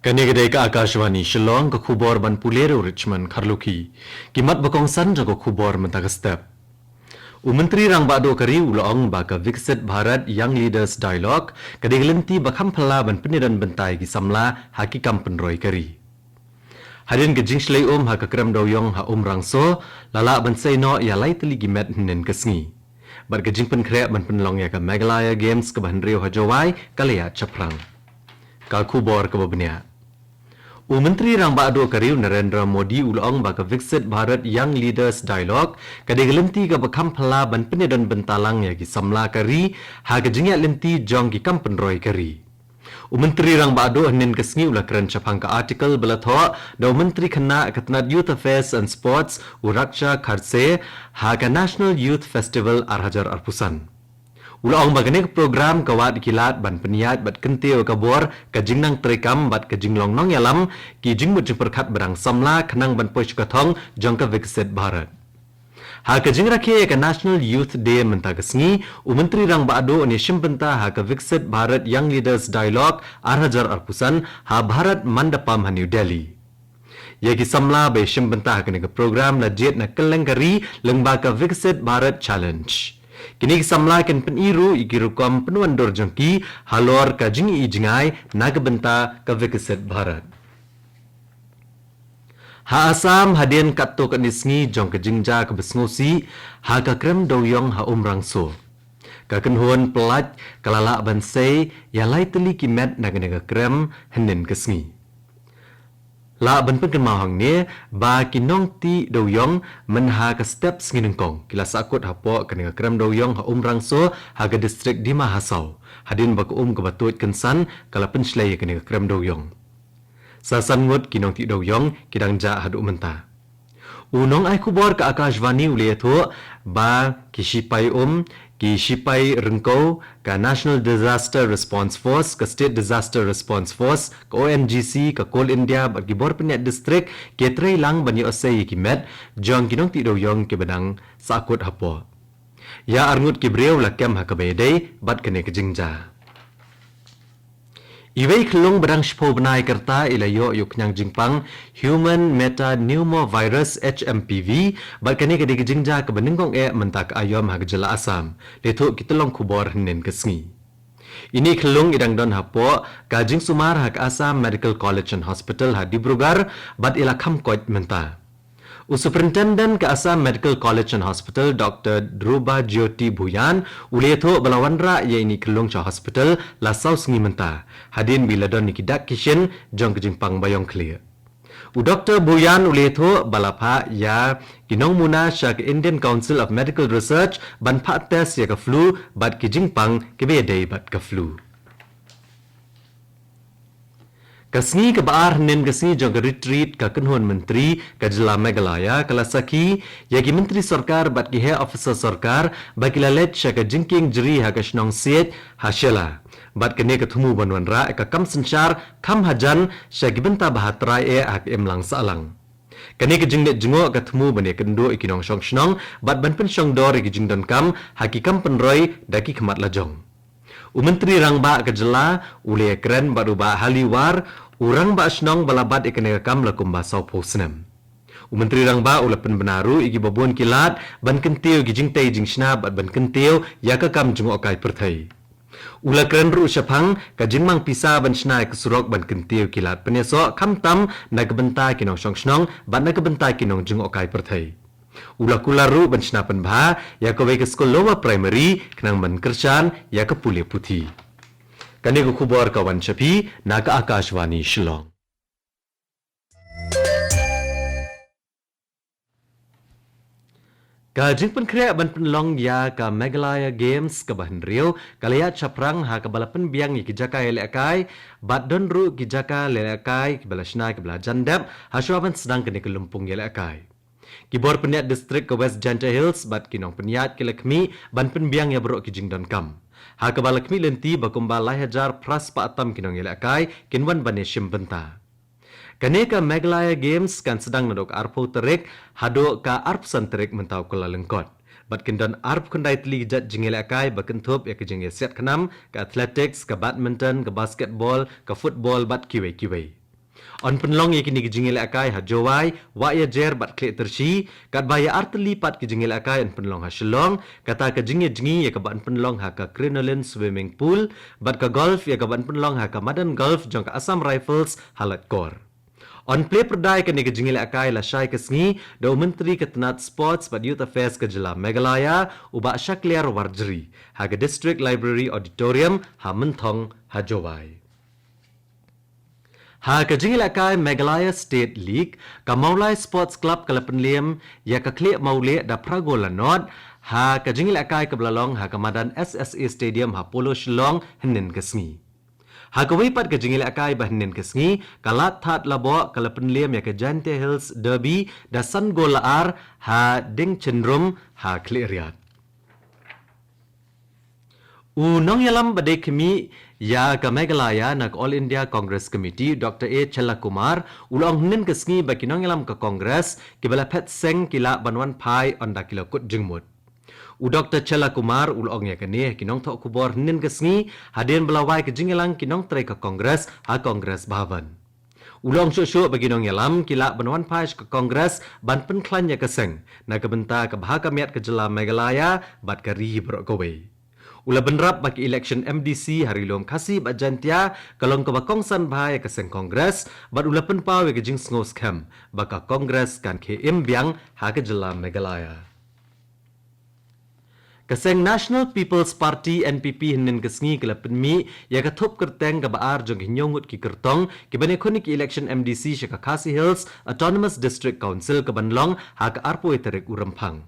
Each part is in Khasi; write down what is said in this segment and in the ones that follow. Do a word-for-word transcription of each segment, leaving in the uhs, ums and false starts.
Kane ka dei ka Akashvani Shillong, ka khubor ban pule da u Richmond Kharlukhi. Ki mat ba kongsan jong ka khubor mynta ka step. U Myntri Rangbah Duh ka ri u la ong ba ka Viksit Bharat Young Leaders Dialogue ka dei ka lynti ba kham phylla ban pynïadon bynta ïa ki samla ha ki kam pynroi ka ri. Hadien ka jingshlei um ha ka krem dewiong ha Umrangso, la lah ban sei noh ïa lai tylli ki met hynnin ka sngi. Bad ka jingpynkhreh ban pynlong ïa ka Meghalaya Games kaba hynriew ha Jowai ka la ïaid shaphrang. Ka khubor kaba bniah. U Myntri Rangbah Duh ka ri u Narendra Modi u la ong ba ka Viksit Bharat Young Leaders Dialogue ka dei ka lynti kaba kham phylla ban pynïadon bynta lang ïa ki samla ka ri ha ka jingïaid lynti jong ki kam pynroi ka ri. U Myntri Rangbah Duh hynnin ka sngi u la kren shaphang ka article ba la thoh da u Myntri Khynnah ka tnat Youth Affairs and Sports, u Raksha Khadse, ha ka National Youth Festival ar hajar arphew san. U la ong ba kane ka program ka wad ki lad ban pynïaid bad kyntiew ka bor, ka jingnang treikam bad ka jinglong nongïalam ki jingmut jingpyrkhat ba dang samla khnang ban poi sha ka thong jong ka Viksit Bharat. Ha ka jingrakhe ïa ka National Youth Day mynta ka sngi, u Myntri Rangbah Duh un ïashim bynta ha ka Viksit Bharat Young Leaders Dialogue ar hajar arphew san ha Bharat Mandapam ha New Delhi. Ïa ki samla ba ïashim bynta ha kane ka program la jied na kylleng ka ri lyngba ka Viksit Bharat Challenge. Kine ki samla kin pyni ruh ïa ki rukom pynwandur jong ki halor ka jingïohi jngai na ka bynta ka Viksit Bharat. Ha Assam, hadien katto katne sngi jong ka jingjia kaba sngewsih ha ka krem dewiong ha Umrangso, ka kynhun pyllait ka la lah ban sei ïa lai tylli ki met na kane ka krem hynnin ka sngi. Lah ban pynkynmaw hangne ba ki nongtih dewiong mynha ka step sngi nyngkong ki la sahkut hapoh kane ka krem dewiong ha Umrangso ha ka distrik Dima Hasao, hadien ba ka um kaba tuid kynsan ka la pynshlei ïa kane ka krem dewiong. Sa san ngut ki nongtih dewiong ki dang jah haduh mynta. U nongai khubor ka Akashvani u la ïathuh ba ki shipai um, ki shipai ryngkew, ka National Disaster Response Force, ka State Disaster Response Force, ka O N G C, ka Coal India bad ki bor pynïaid distrik ki trei lang ban ïoh sei ïa ki met jong ki nongtih dewiong kiba dang sahkut hapoh. Ïa arngut ki briew la kem ha kaba ïadei bad kane ka jingjia. Iwei i khyllung ba dang shiphew bnai ka rta i la ïoh ïa u khñiang jingpang Human Metapneumovirus, H M P V, bad kane ka dei ka jingjia kaba nyngkong eh mynta ka aïom ha ka jylla Assam, la ïathuh ki tyllong khubor hynnin ka sngi. Ine i khyllung i dang don hapoh ka jingsumar ha ka Assam Medical College and Hospital ha Dibrugarh bad i la kham koit mynta. U Superintendent ka Assam Medical College and Hospital, Doctor Dhruba Jyoti Bhuyan, u la ïathuh ba la wanrah ïa ine i khyllung sha hospital la saw sngi mynta, hadien ba i la don ïa ki dak ki shin jong ka jingpang baïong khlieh. U Doctor Bhuyan u la ïathuh ba la phah ïa ki nongmuna sha ka Indian Council of Medical Research ban phah test ïa ka flu bad ki jingpang kiba ïadei bad ka flu. Ka sngi kaba ar hynnin ka sngi jong ka retreat ka kynhun myntri ka jylla Meghalaya ka la sakhi ïa ki myntri sorkar bad ki heh officer sorkar ba ki la leit sha ka jingkieng jri ha ka shnong Siej ha Shella. Bad kane ka thmu ban wanrah ka kam synshar kham hajan sha ki bynta ba ha trai eh ha ka imlang sahlang. Kane ka jingleit jngoh ka thmu ban ïakynduh ïa ki nongshong shnong bad ban pynshong dor ïa ki jingdonkam ha ki kam pynroi da ki khmat lajong. U Myntri Rangbah ka jylla u la ïakren bad u Bah Haliwar, u rangbah shnong ba la bat ïa kane ka kam la kumba sawphew snem. U Myntri Rangbah u la pynbna ruh ïa kiba bun ki lad ban kyntiew ïa ki jingtei jingshna bad ban kyntiew ïa ka kam jngohkai pyrthei. U la kren ruh shaphang ka jingmang pisa ban shna ïa ka surok ban kyntiew ïa ki lad pynïasoh khamtam na ka bynta ki nongshong shnong bad na ka bynta ki nongjngohkai pyrthei. U la kular ruh ban shna pynbha ïa kawei ka skul lower primary khnang ban kyrshan ïa ka pule puthi. Kane ka khubor ka wan sha phi na ka Akashvani Shillong. Ka jingpynkhreh ban pynlong ïa ka Meghalaya Games kaba hynriew ka la ïaid shaphrang ha kaba la pynbiang ïa ki jaka ïalehkai bad don ruh ki jaka ïalehkai kiba la shna kiba la jan dep ha shuwa ban sdang kane ka lympung ïalehkai. Ki bor pynïaid distrik ka West Jaintia Hills bad ki nongpynïaid ki la khmih ban pynbiang ïa baroh ki jingdonkam, ha kaba la khmih lynti ba kumba lai hajar phra spah tam ki nongïalehkai kin wan ban ïashim bynta. Kane ka Meghalaya Games kan sdang naduh ka arphew tarik haduh ka arphew san tarik mynta u Kyllalyngkot. Bad kin don arphew khyndai tylli ki jait jingïalehkai ba kynthup ïa ka jingïasiat khnam, ka athletics, ka badminton, ka basketball, ka football bad kiwei kiwei. Yn pynlong ïa kine ki jingïalehkai ha Jowai, Wahiajer bad Khliehtyrshi, katba ïa artylli pat ki jingïalehkai yn pynlong ha Shillong, kata ka jingïajngi ïa kaba yn pynlong ha ka Crinoline Swimming Pool, bad ka golf ïa kaba yn pynlong ha ka madan golf jong ka Assam Rifles ha Laitkor. Yn plie pyrda ïa kane ka jingïalehkai lashai ka sngi da u Myntri ka tnat Sports bad Youth Affairs ka jylla Meghalaya, u Bah Shakliar Warjri, ha ka District Library Auditorium ha Mynthong ha Jowai. Ha ka jingïalehkai Meghalaya State League, ka Mawlai Sports Club ka la pynliem ïa ka Khlieh Mawlieh da phra gol la nod, ha ka jingïalehkai kaba la long ha ka madan S S A Stadium ha Polo Shillong hynnin ka sngi. Ha kawei pat ka jingïalehkai ba hynnin ka sngi, ka Lathad Laboh ka la pynliem ïa ka Jaintia Hills Derby da san gol la ar ha Dingchynrum ha Khliehriat. U nongïalam ba dei khmih ïa ka Meghalaya na ka All India Congress Committee, Doctor A Chellakumar, u la ong hynnin ka sngi ba ki nongïalam ka Congress, kiba la phet seng ki lah ban wan phai ynda ki la kut jingmut. U Doctor Chellakumar, u la ong ïa kane ha ki nongthoh khubor hynnin ka sngi, hadien ba la wai ka jingïalang ki nongtrei ka Congress ha Congress Bhavan. U la ong shuh shuh ba ki nongïalam ki lah ban wan phai sha ka Congress ban pynkhlaiñ ïa ka seng, na ka bynta ka bha ka miat ka jylla Meghalaya bad ka ri baroh kawei. U la bynrap ba ka election M D C ha Ri Lum Khasi bad Jaintia ka long kaba kongsan bha ïa ka seng Congress, bad u la pynpaw ïa ka jingsngewskhem ba ka Congress kan khie im biang ha ka jylla Meghalaya. Ka seng National People's Party, N P P, hynnin ka sngi ka la pynmih ïa ka thup kyrteng kaba ar jong ki hynñiew ngut ki kyrtong kiban ïakhun ïa ka election M D C sha ka Khasi Hills Autonomous District Council kaban long ha ka arphew tarik u Rymphang.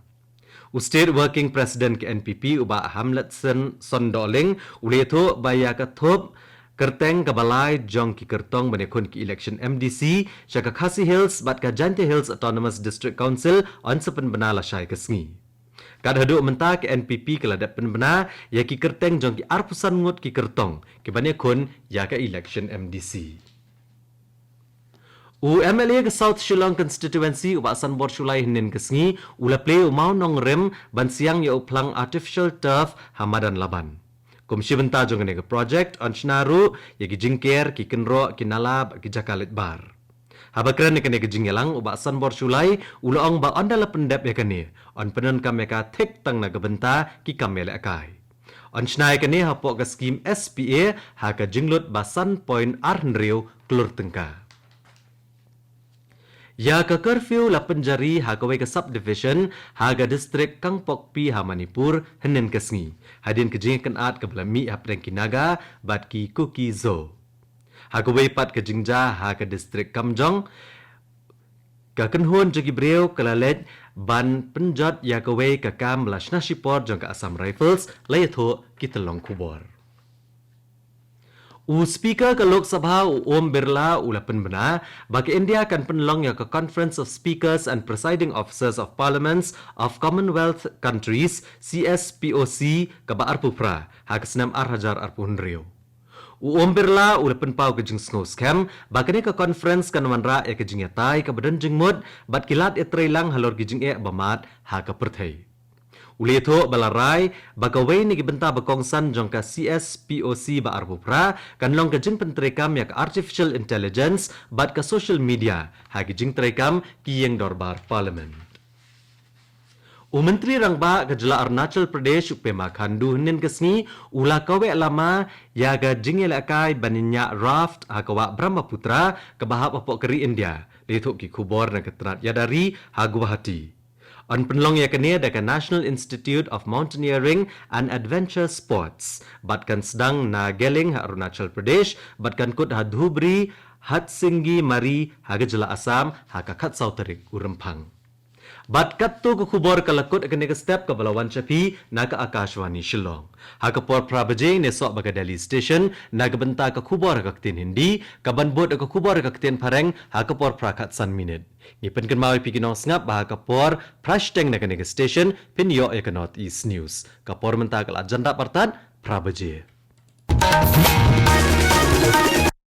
U State Working President ka N P P, u Bah Hamletson Sondohling, u la ïathuh ba ïa ka thup kyrteng kaba lai jong ki kyrtong ban ïakhun ïa ka election M D C sha ka Khasi Hills bad ka Jaintia Hills Autonomous District Council yn sa pynbna lashai ka sngi. Kat haduh mynta ka N P P ka la dep pynbna ïa ki kyrteng jong ki arphew san ngut ki kyrtong kiban ïakhun ïa ka election M D C. U M L A ka South Shillong Constituency, u Bah Sanbor Shullai, hynnin ka sngi u la plie u mawnongrim ban siang ïa u phlang artificial turf ha madan Laban. Kum shi bynta jong kane ka project, yn shna ruh ïa ki jingker, ki kynroh, ki nala bad ki jaka leit bar. Haba kren ïa kane ka jingïalang, u Bah Sanbor Shullai u la ong ba ynda la pyndep ïa kane, yn pyndonkam ïa ka thik tang na ka bynta ki kam ïalehkai. Yn shna ïa kane hapoh ka skhim S P A ha ka jinglut ba san point ar hynriew klur tyngka. Ïa ka curfew la pynjari ha kawei ka subdivision ha ka district Kangpokpi ha Manipur hynnin ka sngi, hadien ka jingïakynad kaba la mih hapdeng ki Naga bad ki Kuki-Zo. Ha kawei pat ka jingjia ha ka district Kamjong, ka kynhun jong ki briew ka la leit ban pynjot ïa kawei ka kam ba la shna shipor jong ka Assam Rifles, la ïathuh ki tyllong khubor. U Speaker ka Lok Sabha, u Om Birla, u la pynbna ba ka India kan pynlong ïa ka Conference of Speakers and Presiding Officers of Parliaments of Commonwealth Countries, C S P O C, kaba arphew phra ha ka snem ar hajar arphew hynriew. U Om Birla u la pynpaw ka jingsngewskhem ba kane ka conference kan wanrah ïa ka jingïatai kaba don jingmut bad ki lad ïatreilang halor ki jingeh ba mad ha ka pyrthei. U la ïathuh ba la rai ba kawei na ki bynta ba kongsan jong ka C S P O C ba arphew phra kan long ka jingpyntreikam ïa ka artificial intelligence bad ka social media ha ki jingtreikam ki ïing dorbar Parliament. U Myntri Rangbah ka jylla Arunachal Pradesh, u Pema Khandu, hynnin ka sngi u la kaweh lama ïa ka jingïalehkai ban ñiah raft ha ka wah Brahmaputra kaba hap hapoh ka ri India, la ïathuh ki khubor na ka tnat ïada ri ha Guwahati. Yn pynlong ïa kane da ka National Institute of Mountaineering and Adventure Sports bad kan sdang na Gelling ha Arunachal Pradesh bad kan kut ha Dhubri, Hatsingimari ha ka jylla Assam ha ka khatsaw tarik u Rymphang. Bad katto ka khubor ka la kut ha kane ka step kaba la wan sha phi na ka Akashvani Shillong. Ha ka por phra baje ngin ïasoh bad ka Delhi Station na ka bynta ka khubor ha ka ktien Hindi, kaban bud ka khubor ha ka ktien Phareng ha ka por phra khatsan minit. Ngi pynkynmaw ïa phi ki nongsngap ba ha ka por phra shiteng na kane ka station phin ïoh ïa ka North East News. Ka por mynta ka la jan dap artat phra baje.